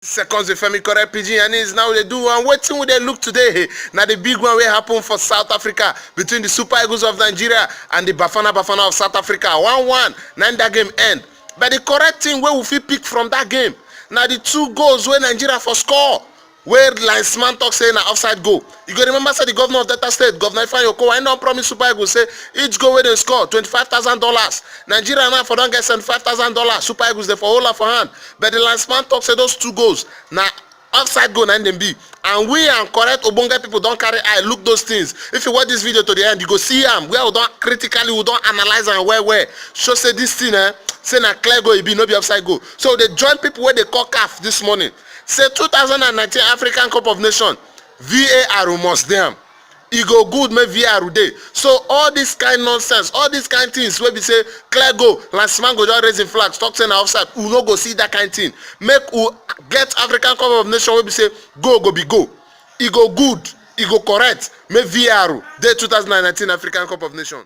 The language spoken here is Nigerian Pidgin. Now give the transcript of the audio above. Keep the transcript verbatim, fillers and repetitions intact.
Seconds with Femi, correct pidgin and is now dey do one. Wetin we dey look today, hey, na the big one wey happen for South Africa between the Super Eagles of Nigeria and the Bafana Bafana of South Africa. One one, na im that game end. But the correct thing wey we fit pick from that game na the two goals wey Nigeria for score, wey linesman talk say na offside goal. You go remember say the governor of Delta State, Governor Ifeanyi Okowa, im don promise Super Eagles say each goal wey dem score, twenty-five thousand dollars. Nigeria now for don get seventy-five thousand dollars. Super Eagles dey for hold am for hand. But the linesman talk say those two goals na offside goal na im dem be. And we and correct ogbonge people don carry eye look those things. If you watch this video to the end, you go see am where we don critically, we don analyze am well well. Show say this thing, eh, say na clear goal e be, no be offside goal. So they join people wey dey call CAF this morning. Say two thousand and nineteen African Cup of Nation, V A R must dey am. E go good make V A R dey. So all this kind nonsense, all these kind things wey be say clear goal, linesman go just raise im flag, talk say na offside. We no go see that kind thing. Make we get African Cup of Nation wey be say goal go be goal. E go good, e go correct. Make V A R dey two thousand and nineteen African Cup of Nation.